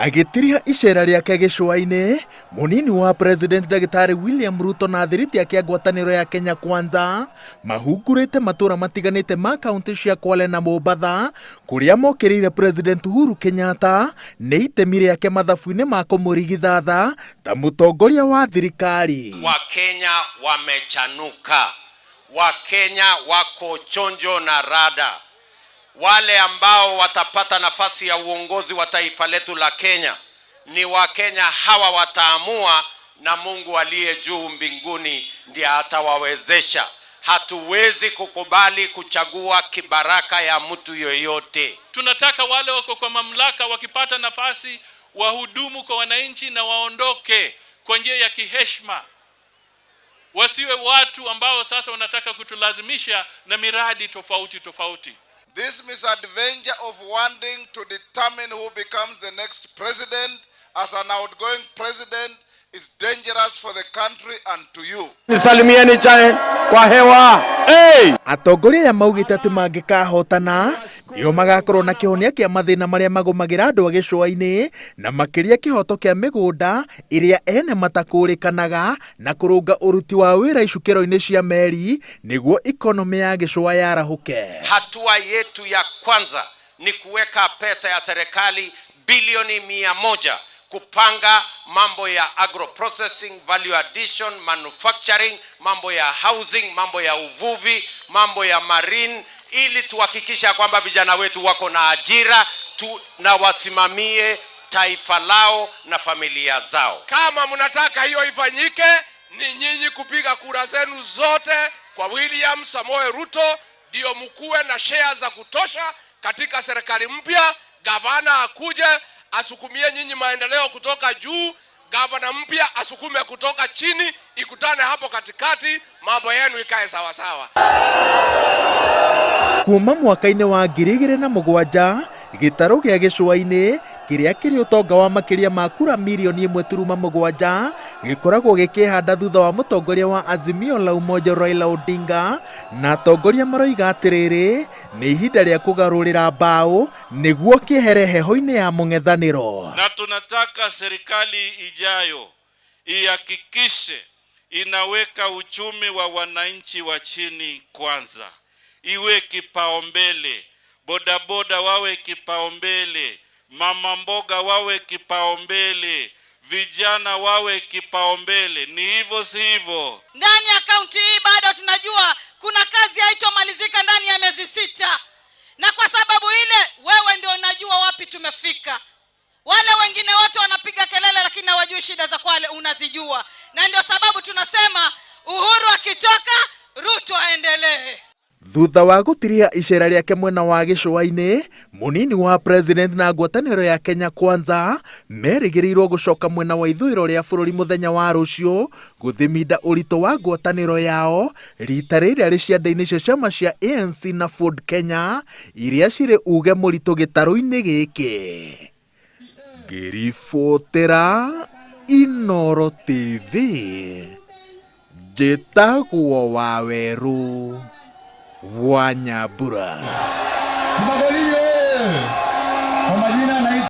Agĩtiriha icera rĩake gĩcũa-inĩ, mũnini wa President Ndagĩtarĩ William Ruto na athiriti ake a ngwatanĩro ya Kenya Kwanza mahungurĩte matũra matiganĩte ma kaunti cia Kwale na Mombatha kũrĩa mokĩrĩire President Uhuru Kenyatta nĩ itemi rĩake mathabu-inĩ ma kũmũrigithatha ta mũtongoria wa thirikari. Wakenya wamechanuka, Wakenya wako chonjo na rada. Wale ambao watapata nafasi ya uongozi wa taifa letu la Kenya ni Wakenya hawa wataamua, na Mungu aliye juu mbinguni ndiye atawawezesha. Hatuwezi kukubali kuchagua kibaraka ya mtu yoyote. Tunataka wale wako kwa mamlaka wakipata nafasi wahudumu kwa wananchi na waondoke kwa njia ya kiheshima, wasiwe watu ambao sasa wanataka kutulazimisha na miradi tofauti tofauti. This misadventure of wanting to determine who becomes the next president as an outgoing president is dangerous for the country and to you. Nisalimieni chae kwa hewa. Hey! Atongoria aya maugĩte atĩ mangĩkahotana nĩo magakorwo na kĩhonia kĩa mathĩna marĩa magũmagĩra andũ a gĩcũa-inĩ na makĩria kĩhoto kĩa mĩgũnda ĩrĩa ene matakũrĩkanaga na kũrũnga ũruti wa wĩra icukĩro-inĩ cia meri nĩguo ikonomĩ ya gĩcũa yarahũke. Hatua yetu ya kwanza ni kuweka pesa ya serikali bilioni 100 kupanga mambo ya agro processing, value addition, manufacturing, mambo ya housing, mambo ya uvuvi, mambo ya marine, ili tuhakikisha kwamba vijana wetu wako na ajira tu, na wasimamie taifa lao na familia zao. Kama mnataka hiyo ifanyike, ni nyinyi kupiga kura zenu zote kwa William Samoei Ruto, ndio mkuwe na share za kutosha katika serikali mpya. Gavana akuje asukumie nyinyi maendeleo kutoka juu, gavana mpya asukume kutoka chini, ikutane hapo katikati, mambo yenu ikae sawa sawa. Kuma mwaka-inĩ wa 2007 gĩtarũ gĩa gĩcũa-inĩ kĩrĩa kĩrĩ ũtonga wa makĩria ma kura mirioni 1.7 gĩkoragwo gĩkĩhanda thutha wa mũtongoria wa Azimio la Umoja Raila Odinga na atongoria maroiga atĩrĩrĩ nĩ ihinda rĩa kũgarũrĩra mbaũ nĩguo kĩehere heho-inĩ ya mũng'ethanĩro. Na tunataka serikali ijayo ihakikishe inaweka uchumi wa wananchi wa chini kwanza, iwe kipaumbele, bodaboda wawe kipaumbele, mama mboga wawe kipaumbele, vijana wawe kipaumbele. Ni hivyo si hivyo? Ndani ya kaunti hii bado tunajua kuna kazi haitomalizika ndani ya miezi 6, na kwa sababu ile wewe ndio unajua wapi tumefika. Wale wengine wote wanapiga kelele, lakini hawajui shida za Kwale, unazijua, na ndio sababu tunasema Uhuru akitoka, Ruto aendelee. Thutha wa gũtiriha icera rĩake mwena wa gĩcũa-inĩ, mũnini wa president na ngwatanĩro ya Kenya Kwanza merĩgĩrĩirwo gũcoka mwena wa ithũĩro rĩa bũrũri mũthenya wa rũciũ gũthiminda ũritũ wa ngwatanĩro yao rita rĩrĩa rĩ cianda-inĩ cia ciama cia ANC na Ford Kenya iria cirĩ uge mũritũ gĩtarũ-inĩ gĩkĩ. Ngĩribotera Inooro TV, njĩtagwo Wawerũ wa Nyambura. Magolio! Kwa majina